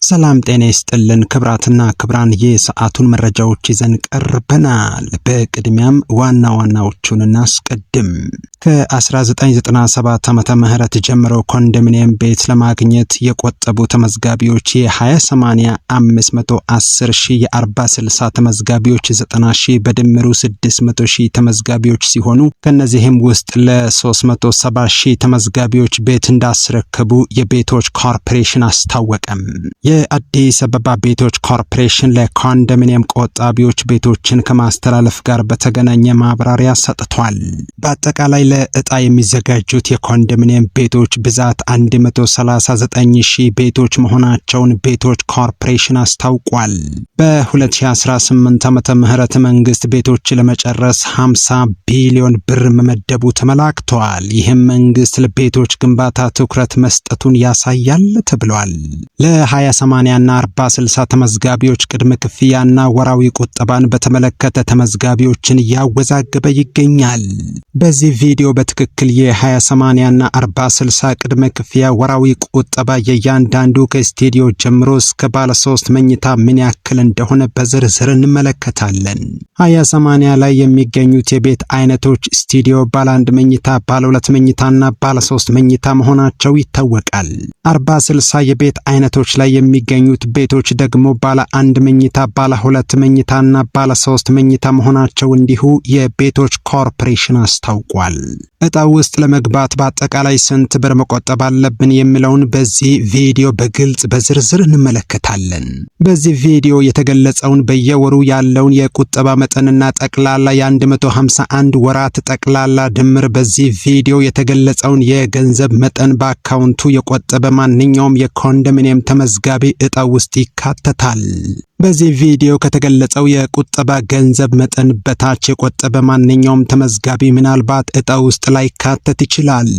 ሰላም ጤና ይስጥልን ክብራትና ክብራን፣ የሰዓቱን መረጃዎች ይዘን ቀርበናል። በቅድሚያም ዋና ዋናዎቹን እናስቀድም። ከ1997 ዓመተ ምህረት ጀምሮ ኮንዶሚኒየም ቤት ለማግኘት የቆጠቡ ተመዝጋቢዎች የ20/80 510 ሺህ፣ የ40/60 ተመዝጋቢዎች 90 ሺህ፣ በድምሩ 600 ሺህ ተመዝጋቢዎች ሲሆኑ ከነዚህም ውስጥ ለ370 ሺህ ተመዝጋቢዎች ቤት እንዳስረከቡ የቤቶች ኮርፖሬሽን አስታወቀም። የአዲስ አበባ ቤቶች ኮርፖሬሽን ለኮንዶሚኒየም ቆጣቢዎች ቤቶችን ከማስተላለፍ ጋር በተገናኘ ማብራሪያ ሰጥቷል። በአጠቃላይ ለዕጣ የሚዘጋጁት የኮንዶሚኒየም ቤቶች ብዛት 139 ሺህ ቤቶች መሆናቸውን ቤቶች ኮርፖሬሽን አስታውቋል። በ2018 ዓመተ ምህረት መንግስት ቤቶች ለመጨረስ 50 ቢሊዮን ብር መመደቡ ተመላክቷል። ይህም መንግስት ለቤቶች ግንባታ ትኩረት መስጠቱን ያሳያል ተብሏል። ለ20/80 እና 40/60 ተመዝጋቢዎች ቅድመ ክፍያና ወራዊ ቁጠባን በተመለከተ ተመዝጋቢዎችን እያወዛገበ ይገኛል። በዚህ ቪዲዮ በትክክል የ20/80 እና 40/60 ቅድመ ክፍያ ወራዊ ቁጠባ የእያንዳንዱ ከስቱዲዮ ጀምሮ እስከ ባለ 3 መኝታ ምን ያክል እንደሆነ በዝርዝር እንመለከታለን። 20/80 ላይ የሚገኙት የቤት አይነቶች ስቱዲዮ፣ ባለ 1 መኝታ፣ ባለ 2 መኝታና ባለ 3 መኝታ መሆናቸው ይታወቃል። 40/60 የቤት አይነቶች ላይ የሚገኙት ቤቶች ደግሞ ባለ 1 መኝታ፣ ባለ 2 መኝታና ባለ 3 መኝታ መሆናቸው እንዲሁ የቤቶች ኮርፖሬሽን አስታውቋል። ዕጣ ውስጥ ለመግባት በአጠቃላይ ስንት ብር መቆጠብ አለብን የሚለውን በዚህ ቪዲዮ በግልጽ በዝርዝር እንመለከታለን። በዚህ ቪዲዮ የተገለጸውን በየወሩ ያለውን የቁጠባ መጠንና ጠቅላላ የ151 ወራት ጠቅላላ ድምር በዚህ ቪዲዮ የተገለጸውን የገንዘብ መጠን በአካውንቱ የቆጠበ ማንኛውም የኮንዶሚኒየም ተመዝጋቢ ዕጣ ውስጥ ይካተታል። በዚህ ቪዲዮ ከተገለጸው የቁጠባ ገንዘብ መጠን በታች የቆጠበ ማንኛውም ተመዝጋቢ ምናልባት ዕጣ ውስጥ ላይካተት ይችላል።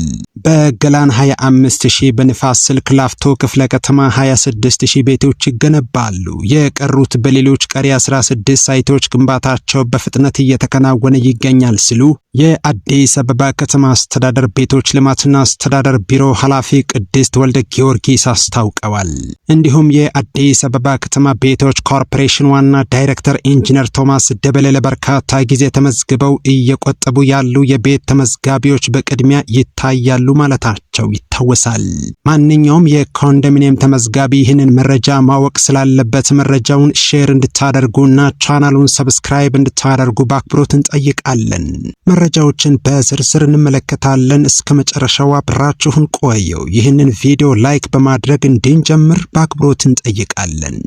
በገላን 25 ሺህ፣ በንፋስ ስልክ ላፍቶ ክፍለ ከተማ 26 ሺህ ቤቶች ይገነባሉ። የቀሩት በሌሎች ቀሪ 16 ሳይቶች ግንባታቸው በፍጥነት እየተከናወነ ይገኛል ሲሉ የአዲስ አበባ ከተማ አስተዳደር ቤቶች ልማትና አስተዳደር ቢሮ ኃላፊ ቅድስት ወልደ ጊዮርጊስ አስታውቀዋል። እንዲሁም የአዲስ አበባ ከተማ ቤቶች ኮርፖሬሽን ዋና ዳይሬክተር ኢንጂነር ቶማስ ደበሌ ለበርካታ ጊዜ ተመዝግበው እየቆጠቡ ያሉ የቤት ተመዝጋቢዎች በቅድሚያ ይታያሉ ማለታቸው ይታወሳል። ማንኛውም የኮንዶሚኒየም ተመዝጋቢ ይህንን መረጃ ማወቅ ስላለበት መረጃውን share እንድታደርጉና ቻናሉን subscribe እንድታደርጉ በአክብሮት እንጠይቃለን። መረጃዎችን በዝርዝር እንመለከታለን። እስከ መጨረሻው አብራችሁን ቆዩ። ይህንን ቪዲዮ like በማድረግ እንድንጀምር በአክብሮት እንጠይቃለን።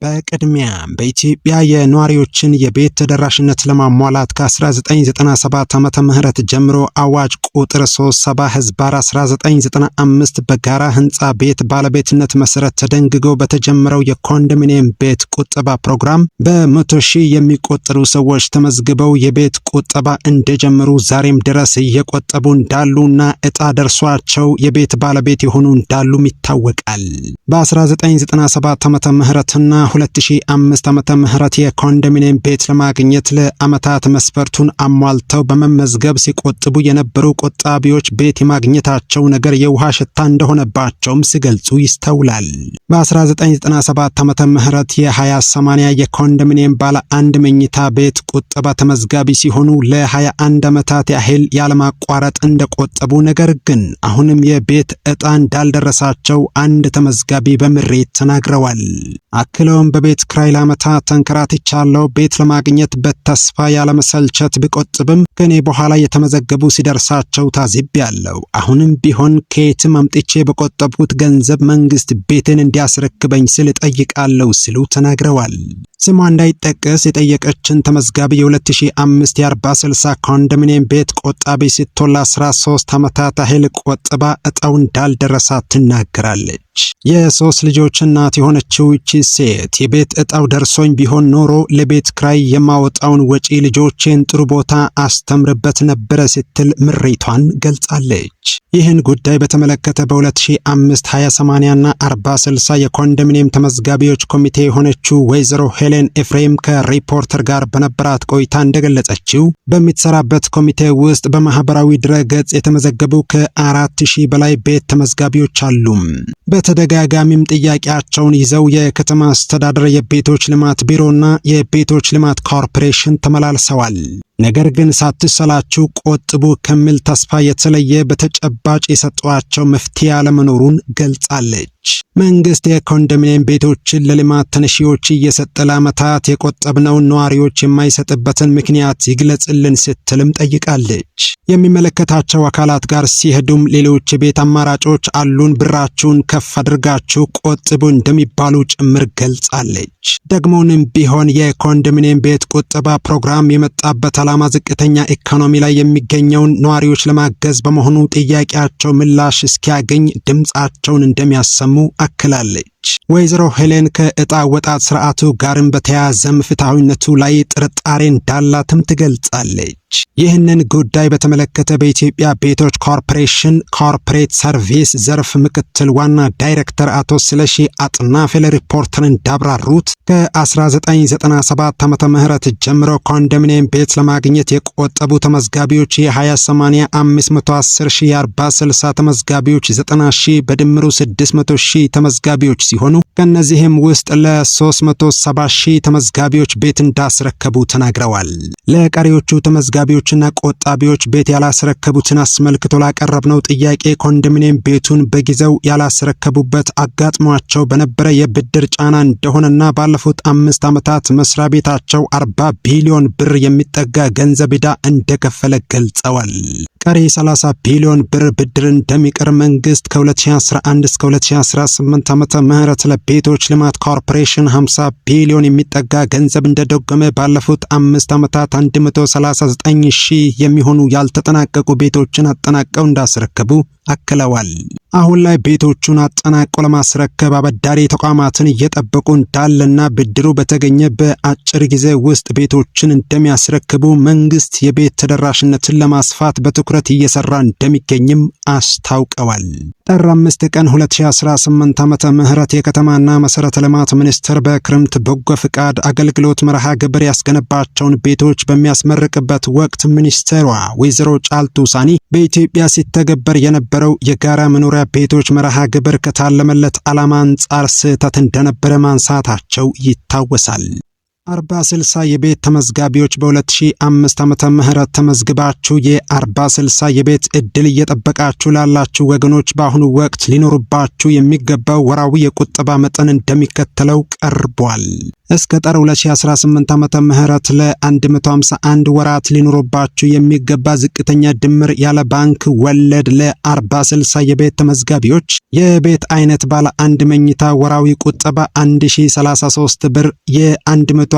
በቅድሚያ በኢትዮጵያ የነዋሪዎችን የቤት ተደራሽነት ለማሟላት ከ1997 ዓመተ ምህረት ጀምሮ አዋጅ ቁጥር 37/1995 በጋራ ህንፃ ቤት ባለቤትነት መሰረት ተደንግጎ በተጀመረው የኮንዶሚኒየም ቤት ቁጠባ ፕሮግራም በመቶ ሺህ የሚቆጠሩ ሰዎች ተመዝግበው የቤት ቁጠባ እንደጀመሩ ዛሬም ድረስ እየቆጠቡ እንዳሉና ዕጣ ደርሷቸው የቤት ባለቤት የሆኑ እንዳሉም ይታወቃል። በ1997 ዓመተ ምህረትና 2005 ዓመተ ምህረት የኮንዶሚኒየም ቤት ለማግኘት ለዓመታት መስፈርቱን አሟልተው በመመዝገብ ሲቆጥቡ የነበሩ ቆጣቢዎች ቤት የማግኘታቸው ነገር የውሃ ሽታ እንደሆነባቸውም ሲገልጹ ይስተውላል። በ1997 ዓመተ ምህረት የ20/80 የኮንዶሚኒየም ባለ አንድ መኝታ ቤት ቁጠባ ተመዝጋቢ ሲሆኑ ለ21 ዓመታት ያህል ያለማቋረጥ እንደቆጠቡ ነገር ግን አሁንም የቤት ዕጣ እንዳልደረሳቸው አንድ ተመዝጋቢ በምሬት ተናግረዋል። አክለውም በቤት ክራይ ለዓመታት ተንከራትቻለሁ። ቤት ለማግኘት በተስፋ ያለመሰልቸት ብቆጥብም ከኔ በኋላ የተመዘገቡ ሲደርሳቸው ታዝቤያለሁ። አሁንም ቢሆን ከየትም አምጥቼ በቆጠብኩት ገንዘብ መንግስት ቤትን እንዲያስረክበኝ ስል እጠይቃለሁ ሲሉ ተናግረዋል። ስሟ እንዳይጠቀስ የጠየቀችን ተመዝጋቢ የ2005 የ40/60 ኮንዶሚኒየም ቤት ቆጣቢ ስትሆን ለ13 ዓመታት ያህል ቆጥባ ዕጣው እንዳልደረሳት ትናገራለች። የሶስት ልጆች እናት የሆነችው ይቺ ሴት የቤት ዕጣው ደርሶኝ ቢሆን ኖሮ ለቤት ክራይ የማወጣውን ወጪ ልጆቼን ጥሩ ቦታ አስተምርበት ነበረ ስትል ምሬቷን ገልጻለች። ይህን ጉዳይ በተመለከተ በ2005 20/80 እና 40/60 የኮንዶሚኒየም ተመዝጋቢዎች ኮሚቴ የሆነችው ወይዘሮ ሄሌን ኤፍሬም ከሪፖርተር ጋር በነበራት ቆይታ እንደገለጸችው በምትሰራበት ኮሚቴ ውስጥ በማህበራዊ ድረገጽ የተመዘገቡ ከ4,000 በላይ ቤት ተመዝጋቢዎች አሉ። በተደጋጋሚም ጥያቄያቸውን ይዘው የከተማ አስተዳደር የቤቶች ልማት ቢሮና የቤቶች ልማት ኮርፖሬሽን ተመላልሰዋል። ነገር ግን ሳትሰላችሁ ቆጥቡ ከሚል ተስፋ የተለየ በተጨባጭ የሰጧቸው መፍትሄ አለመኖሩን ገልጻለች። መንግስት የኮንዶሚኒየም ቤቶችን ለልማት ተነሺዎች እየሰጠ ለዓመታት የቆጠብነውን ነዋሪዎች የማይሰጥበትን ምክንያት ይግለጽልን ስትልም ጠይቃለች። የሚመለከታቸው አካላት ጋር ሲሄዱም ሌሎች የቤት አማራጮች አሉን፣ ብራችሁን ከፍ አድርጋችሁ ቆጥቡ እንደሚባሉ ጭምር ገልጻለች። ደግሞንም ቢሆን የኮንዶሚኒየም ቤት ቁጠባ ፕሮግራም የመጣበት ዓላማ ዝቅተኛ ኢኮኖሚ ላይ የሚገኘውን ነዋሪዎች ለማገዝ በመሆኑ ጥያቄያቸው ምላሽ እስኪያገኝ ድምፃቸውን እንደሚያሰሙ አክላለች። ወይዘሮ ሄሌን ከእጣ አወጣጥ ስርዓቱ ጋርም በተያያዘም ፍትሐዊነቱ ላይ ጥርጣሬ እንዳላትም ትገልጻለች። ይህንን ጉዳይ በተመለከተ በኢትዮጵያ ቤቶች ኮርፖሬሽን corporate service ዘርፍ ምክትል ዋና ዳይሬክተር አቶ ስለሺ አጥናፌ ለሪፖርተር እንዳብራሩት ከ1997 ዓመተ ምህረት ጀምሮ ኮንዶሚኒየም ቤት ለማግኘት የቆጠቡ ተመዝጋቢዎች የ20/80 510 ሺህ፣ የ40/60 ተመዝጋቢዎች 90 ሺህ፣ በድምሩ 600 ሺህ ተመዝጋቢዎች ሲሆኑ ከእነዚህም ውስጥ ለ370 ሺህ ተመዝጋቢዎች ቤት እንዳስረከቡ ተናግረዋል። ለቀሪዎቹ ተመዝጋቢዎችና ቆጣቢዎች ቤት ያላስረከቡትን አስመልክቶ ላቀረብነው ጥያቄ ኮንዶሚኒየም ቤቱን በጊዜው ያላስረከቡበት አጋጥሟቸው በነበረ የብድር ጫና እንደሆነና ባለፉት 5 ዓመታት መስሪያ ቤታቸው 40 ቢሊዮን ብር የሚጠጋ ገንዘብ ዕዳ እንደከፈለ ገልጸዋል። ቀሪ 30 ቢሊዮን ብር ብድር እንደሚቀር መንግስት ከ2011 እስከ 2018 ዓመተ ምህረት ለቤቶች ልማት ኮርፖሬሽን 50 ቢሊዮን የሚጠጋ ገንዘብ እንደደጎመ ባለፉት 5 ዓመታት 139 ሺህ የሚሆኑ ያልተጠናቀቁ ቤቶችን አጠናቀው እንዳስረከቡ አክለዋል። አሁን ላይ ቤቶቹን አጠናቆ ለማስረከብ አበዳሪ ተቋማትን እየጠበቁ እንዳለና ብድሩ በተገኘ በአጭር ጊዜ ውስጥ ቤቶችን እንደሚያስረክቡ መንግስት የቤት ተደራሽነትን ለማስፋት በትኩረት እየሰራ እንደሚገኝም አስታውቀዋል። ጥር 5 ቀን 2018 ዓመተ ምህረት የከተማና መሰረተ ልማት ሚኒስቴር በክረምት በጎ ፍቃድ አገልግሎት መርሃ ግብር ያስገነባቸውን ቤቶች በሚያስመርቅበት ወቅት ሚኒስቴሯ ወይዘሮ ጫልቱ ሳኒ በኢትዮጵያ ሲተገበር የነበረው የጋራ መኖሪያ ቤቶች መርሃ ግብር ከታለመለት ዓላማ አንጻር ስህተት እንደነበረ ማንሳታቸው ይታወሳል። 40/60 የቤት ተመዝጋቢዎች በ2005 ዓመተ ምህረት ተመዝግባችሁ የ40/60 የቤት እድል እየጠበቃችሁ ላላችሁ ወገኖች በአሁኑ ወቅት ሊኖርባችሁ የሚገባው ወራዊ የቁጠባ መጠን እንደሚከተለው ቀርቧል። እስከ ጥር 2018 ዓመተ ምህረት ለ151 ወራት ሊኖርባችሁ የሚገባ ዝቅተኛ ድምር ያለ ባንክ ወለድ ለ40/60 የቤት ተመዝጋቢዎች የቤት አይነት ባለ አንድ መኝታ ወራዊ ቁጠባ 1033 ብር፣ የ151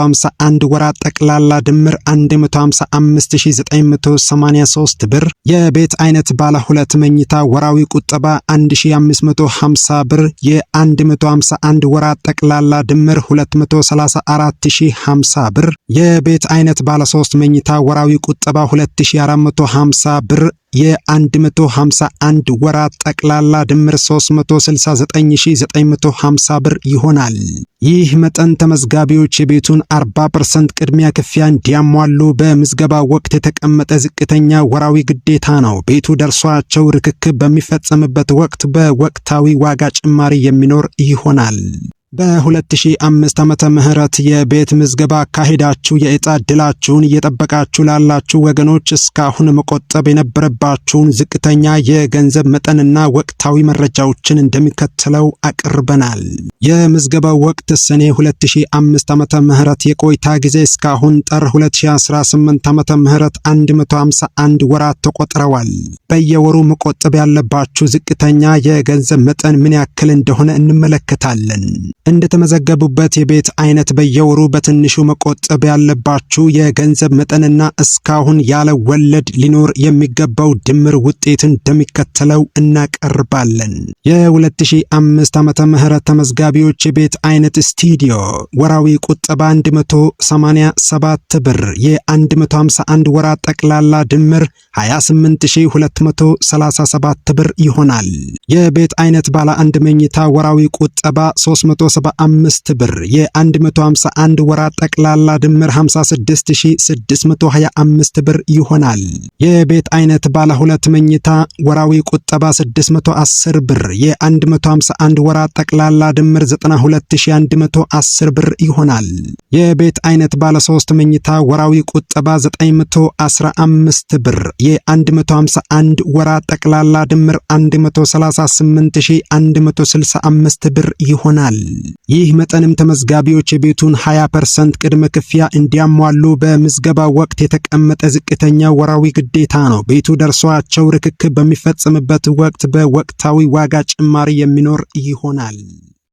ወራት ጠቅላላ ድምር 155983 ብር፣ የቤት አይነት ባለ ሁለት መኝታ ወራዊ ቁጠባ 1550 ብር፣ የ151 ወራት ጠቅላላ ድምር 234050 ብር፣ የቤት አይነት ባለ 3 መኝታ ወራዊ ቁጠባ 2450 ብር፣ የ151 ወራት ጠቅላላ ድምር 369950 ብር ይሆናል። ይህ መጠን ተመዝጋቢዎች የቤቱን 40% ቅድሚያ ክፍያ እንዲያሟሉ በምዝገባ ወቅት የተቀመጠ ዝቅተኛ ወራዊ ግዴታ ነው። ቤቱ ደርሷቸው ርክክብ በሚፈጸምበት ወቅት በወቅታዊ ዋጋ ጭማሪ የሚኖር ይሆናል። በ2005 ዓመተ ምህረት የቤት ምዝገባ አካሂዳችሁ የዕጣ ዕድላችሁን እየጠበቃችሁ ላላችሁ ወገኖች እስካሁን መቆጠብ የነበረባችሁን ዝቅተኛ የገንዘብ መጠንና ወቅታዊ መረጃዎችን እንደሚከተለው አቅርበናል። የምዝገባው ወቅት ሰኔ 2005 ዓመተ ምህረት፣ የቆይታ ጊዜ እስካሁን ጥር 2018 ዓመተ ምህረት 151 ወራት ተቆጥረዋል። በየወሩ መቆጠብ ያለባችሁ ዝቅተኛ የገንዘብ መጠን ምን ያክል እንደሆነ እንመለከታለን። እንደተመዘገቡበት የቤት አይነት በየወሩ በትንሹ መቆጠብ ያለባችሁ የገንዘብ መጠንና እስካሁን ያለ ወለድ ሊኖር የሚገባው ድምር ውጤት እንደሚከተለው እናቀርባለን። የ2005 ዓመተ ምህረት ተመዝጋቢዎች የቤት አይነት ስቱዲዮ ወራዊ ቁጠባ 187 ብር፣ የ151 ወራት ጠቅላላ ድምር 28,237 ብር ይሆናል። የቤት አይነት ባለ አንድ መኝታ ወራዊ ቁጠባ 375 ብር፣ የ151 ወራት ጠቅላላ ድምር 56,625 ብር ይሆናል። የቤት አይነት ባለ ሁለት መኝታ ወራዊ ቁጠባ 610 ብር፣ የ151 ወራት ጠቅላላ ድምር 92,110 ብር ይሆናል። የቤት አይነት ባለ 3 መኝታ ወራዊ ቁጠባ 915 ብር፣ የ151 ወራት ጠቅላላ ድምር 138,165 ብር ይሆናል። ይህ መጠንም ተመዝጋቢዎች የቤቱን 20% ቅድመ ክፍያ እንዲያሟሉ በምዝገባ ወቅት የተቀመጠ ዝቅተኛ ወራዊ ግዴታ ነው። ቤቱ ደርሷቸው ርክክብ በሚፈጸምበት ወቅት በወቅታዊ ዋጋ ጭማሪ የሚኖር ይሆናል።